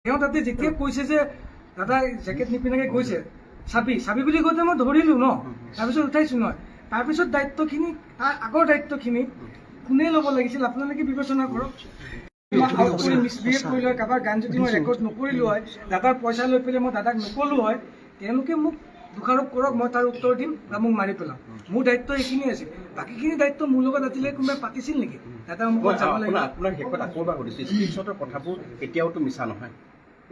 তেওঁ তাতে যেতিয়া কৈছে যে দাদা জেকেট নিপিন্ধাকে গৈছে, চাবি চাবি বুলি কওঁতে মই ধৰিলো ন, তাৰপিছত উঠাইছো নহয়। তাৰপিছত দায়িত্বখিনি, তাৰ আগৰ দায়িত্বখিনি কোনে ল'ব লাগিছিল আপোনালোকে বিবেচনা কৰক। মিছবিহেভ কৰিলো হয়, কাৰোবাৰ গান যদি মই ৰেকৰ্ড নকৰিলো হয়, দাদাৰ পইচা লৈ পেলাই মই দাদাক নক'লো হয়, তেওঁলোকে মোক দোষাৰোপ কৰক, মই তাৰ উত্তৰ দিম বা মোক মাৰি পেলাওক। মোৰ দায়িত্ব এইখিনিয়ে আছিল। বাকীখিনি দায়িত্ব মোৰ লগত আজিলৈকে কোনোবাই পাতিছিল নেকি? দাদা মোক যাব লাগিব। আপোনাক শেষত আকৌ এবাৰ সুধিছোঁ, স্ক্ৰীনশ্বটৰ কথাবোৰ এতিয়াওতো মিছা নহয়,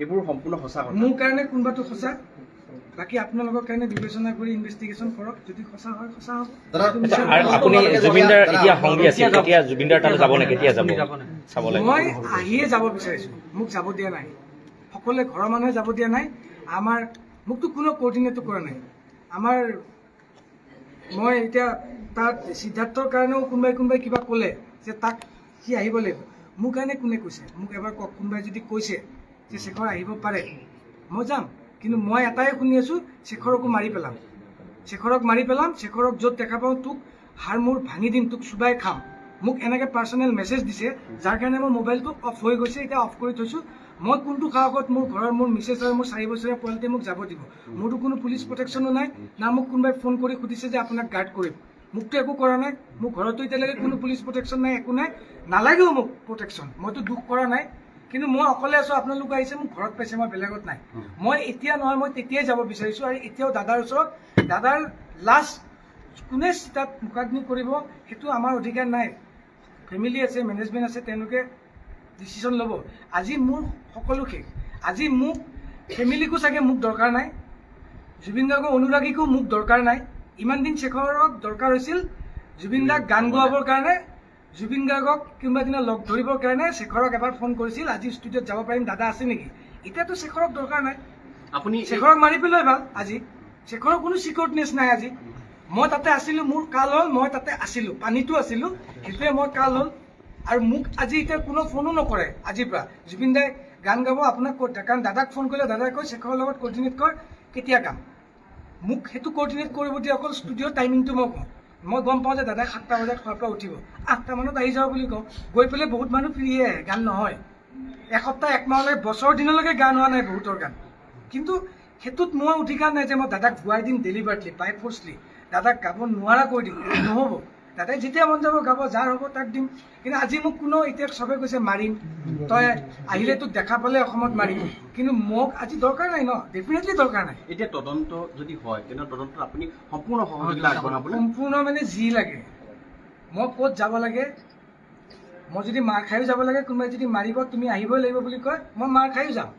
এইবোৰ সম্পূৰ্ণ সঁচা কথা। মোৰ কাৰণে কোনোবাটো সঁচা, বাকী আপোনালোকৰ কাৰণে বিবেচনা কৰি ইনভেষ্টিগেশ্যন কৰক। যদি সঁচা হয় সঁচা হ'ব। আপুনি জুবিনদাৰ এতিয়া সংগী আছিল, এতিয়া জুবিনদাৰ তালৈ যাব নে, কেতিয়া যাব চাব লাগিব? মই আহিয়ে যাব বিচাৰিছো, মোক যাব দিয়া নাই, সকলোৱে ঘৰৰ মানুহে যাব দিয়া নাই। আমাৰ মোকতো কোনো কৰ্ডিনেটো কৰা নাই। আমাৰ মই এতিয়া তাত সিদ্ধাৰ্থৰ কাৰণেও কোনোবাই কোনোবাই কিবা ক'লে যে তাক সি আহিব লাগিব, মোৰ কাৰণে কোনে কৈছে মোক এবাৰ কওক। কোনোবাই যদি কৈছে যে শেখৰ আহিব পাৰে, মই যাম। কিন্তু মই এটাই শুনি আছোঁ, শেখৰকো মাৰি পেলাম, শেখৰক মাৰি পেলাম, শেখৰক য'ত দেখা পাওঁ তোক হাড় মূৰ ভাঙি দিম, তোক চুবাই খাম। মোক এনেকৈ পাৰ্চনেল মেছেজ দিছে, যাৰ কাৰণে মোৰ মোবাইলটো অফ হৈ গৈছে, এতিয়া অফ কৰি থৈছোঁ। মই কোনটো সাহসত মোৰ ঘৰৰ মোৰ মিছেছ আৰু মোৰ 4 বছৰীয়া পোৱালিটোৱে মোক যাব দিব? মোৰতো কোনো পুলিচ প্ৰটেকশ্যনো নাই, না মোক কোনোবাই ফোন কৰি সুধিছে যে আপোনাক গাৰ্ড কৰিম। মোকতো একো কৰা নাই, মোৰ ঘৰতো এতিয়ালৈকে কোনো পুলিচ প্ৰটেকশ্যন নাই, একো নাই, নালাগেও মোক প্ৰটেকশ্যন, মইতো দুখ কৰা নাই। কিন্তু মই অকলে আছোঁ, আপোনালোক আহিছে, মোক ঘৰত পাইছে, মই বেলেগত নাই। মই এতিয়া নহয়, মই তেতিয়াই যাব বিচাৰিছোঁ। আৰু এতিয়াও দাদাৰ ওচৰত, দাদাৰ লাষ্ট কোনে তাত মুখাগ্নি কৰিব সেইটো আমাৰ অধিকাৰ নাই। ফেমিলি আছে, মেনেজমেণ্ট আছে, তেওঁলোকে ডিচিশ্যন ল'ব। আজি মোৰ সকলো শেষ। আজি মোক ফেমিলিকো চাগে মোক দৰকাৰ নাই, জুবিন গাৰ্গৰ অনুৰাগীকো মোক দৰকাৰ নাই। ইমান দিন শেখৰক দৰকাৰ হৈছিল জুবিন দাক গান গোৱাবৰ কাৰণে, জুবিন গাৰ্গক কোনোবা দিনা লগ ধৰিবৰ কাৰণে শেখৰক এবাৰ ফোন কৰিছিল, আজি ষ্টুডিঅ'ত যাব পাৰিম দাদা আছে নেকি? এতিয়াতো শেখৰক দৰকাৰ নাই। আপুনি শেখৰক মাৰি পেলোৱাই ভাল। আজি শেখৰৰ কোনো চিকিউৰনেছ নাই। আজি মই তাতে আছিলোঁ, মোৰ কাল হ'ল, মই তাতে আছিলোঁ, পানীতো আছিলোঁ, সেইটোৱে মই কাল হ'ল। আৰু মোক আজি এতিয়া কোনো ফোনো নকৰে আজিৰ পৰা। জুবিন দাই গান গাব আপোনাক ক'ত? কাৰণ দাদাক ফোন কৰিলে দাদাই কয় শেখৰৰ লগত কৰ্ডিনেট কৰ, কেতিয়া গাম। মোক সেইটো কৰ্ডিনেট কৰিব দিয়ে অকল ষ্টুডিঅ'ৰ টাইমিংটো মই কওঁ। মই গম পাওঁ যে দাদাই 7টা বজাত ঘৰৰ পৰা উঠিব, 8টা মানত আহি যাব বুলি কওঁ। গৈ পেলাই বহুত মানুহ ফ্ৰীয়ে আহে, গান নহয়। এসপ্তাহ একমাহলৈ বছৰ দিনলৈকে গান হোৱা নাই বহুতৰ গান। কিন্তু সেইটোত মোৰ অধিকাৰ নাই যে মই দাদাক গোৱাই দিম ডেলিবাৰেটলি, বাই ফ'ৰ্চলি দাদাক গাব নোৱাৰা কৰি দিম, নহ'ব। দাদাই যেতিয়া মন যাব গাব, যাৰ হ'ব তাক দিম। কিন্তু আজি মোক কোনো এতিয়া চবে কৈছে মাৰিম, তই আহিলে তোক দেখা পালে অসমত মাৰিম, কিন্তু মোক আজি দৰকাৰ নাই ন, ডেফিনেটলি দৰকাৰ নাই। এতিয়া তদন্ত যদি হয়, তেনে তদন্তত আপুনি সম্পূৰ্ণ সহযোগিতা আগবঢ়াবলৈ? সম্পূৰ্ণ মানে যি লাগে, মই ক'ত যাব লাগে, মই যদি মাৰ খায়ো যাব লাগে, কোনোবাই যদি মাৰিব তুমি আহিবই লাগিব বুলি কয়, মই মাৰ খায়ো যাম।